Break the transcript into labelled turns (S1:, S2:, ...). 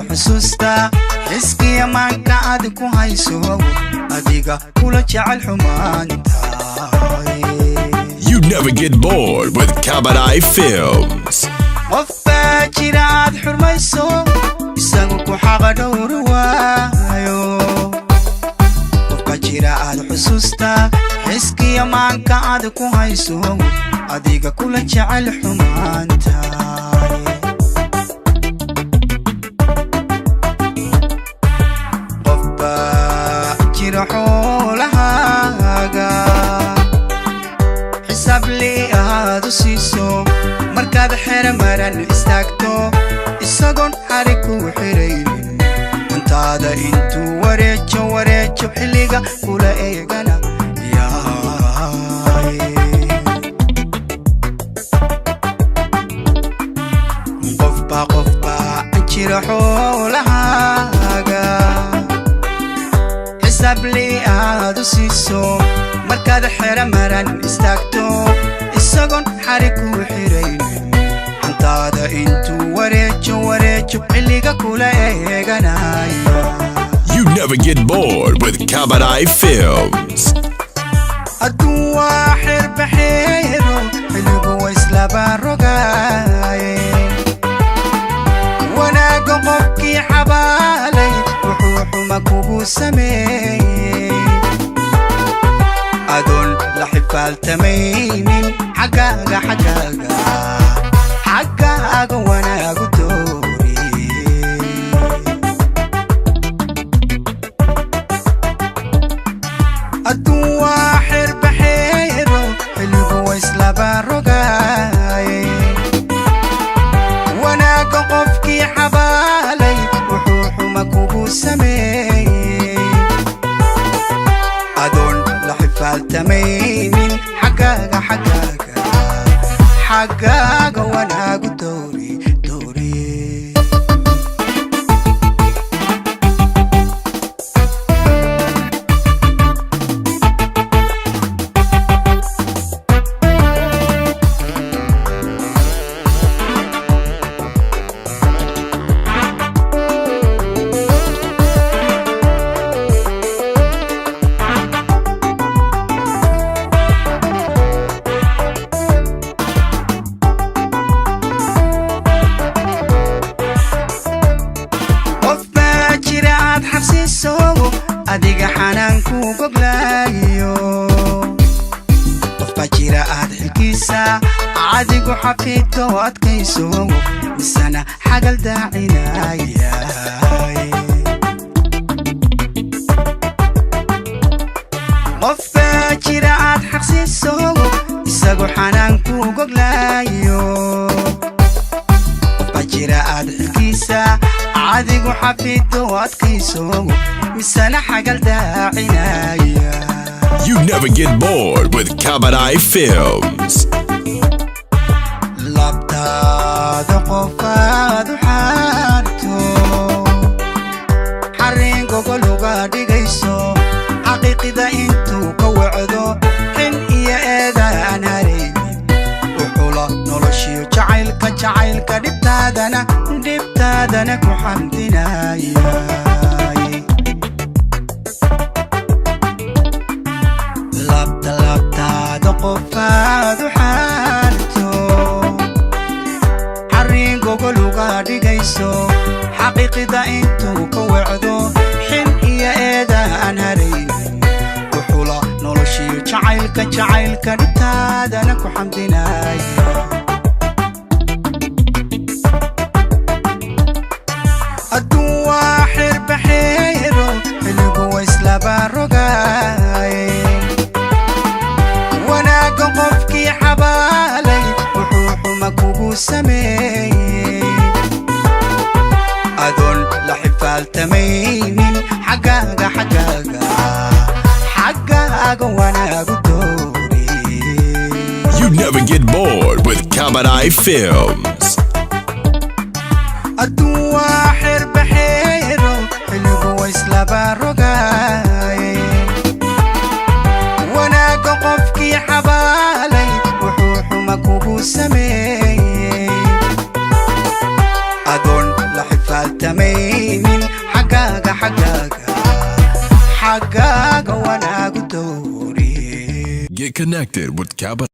S1: Xusuusta xiskiya maanka aad ku hayso, adiga kula jecel xumaanta.
S2: You never get bored with Kabadai Films.
S1: Qof baa jira aad xurmayso, isagu ku xaqa dhowri waayo. Qofka jira aad xusuusta xiskiya maanka aad ku hayso, adiga kula jecel xumaanta. Qof baa jira xoolahaaga xisaab lii aad u siiso, markaad xero maran istaagto, isagoon xarig ku xiraynin, hantaada intuu wareejo wareejo, xilliga kula eegana yaay. Qofbaa, qofbaa jira xoolahaaga xisaab lii aad u siiso, markaad xero maran istaagto, isagoon xarig ku xiraynin, hantaada intuu wareejo wareejo, xilliga kula eeganaya.
S2: You never get bored with Kabadai Films.
S1: Adduun waa xerbaxeero, xilligu waa islaba rogaaye. Wanaagga qofkii xabaalay wuxuu xuma kugu sameeyey, adoon la xifaaltamaynin, xaggaaga xaggaaga xaggaaga wanaagu doori. Adduun waa xerbaxeero, xilligu waa islaba rogaaye. Wanaagga qofkii xabaalay wuxuu xuma kugu sameeyey, adoon la xifaaltamaynin, xaggaaga xaggaaga xaggaaga wanaagu doori doori. Qof baa jira aad xabsiiso, adiga xanaanku goglaayo. Qof baa jira aad xilkiisa adigu xafiidto adkayso, misana xagal daacinaya. Qof baa jira aad xaqsiiso, isagu xanaanku goglaayo. Qof baa jira aad xilkiisa adigu xafiidto adkayso, misana xagal daacinaya.
S2: You never get bored with Kabadai Films.
S1: Labtaada qofaad u xaarto, xarrin gogol uga dhigayso, xaqiiqida intuu ka wacdo, xin iyo eeda aan haraynin, u xula noloshiyo jacaylka jacaylka, dhibtaadana dhibtaadana ku xamdinaya. Labta labtaada qofaad u xaarto, xarrin gogol uga dhigayso, xaqiiqida intuu ka wacdo, xin iyo eeda aan haraynin, u xula noloshiyo jacaylka jacaylka, dhibtaadana ku xamdinaya. Adduun waa xerbaxeero, xilligu waa islaba rogaaye. Wanaagga qofkii xabaalay wuxuu xuma kugu sameeyey, adoon la xifaaltamaynin, xaggaaga xaggaaga xaggaaga wanaagu doori.
S2: You never get bored with Kabadai Films.
S1: Adduun waa xerbaxeero, xilligu waa islaba rogaaye. Wanaagga qofkii xabaalay wuxuu xuma kugu sameeyey, adoon la xifaaltamaynin.
S2: Get connected with Kabadai.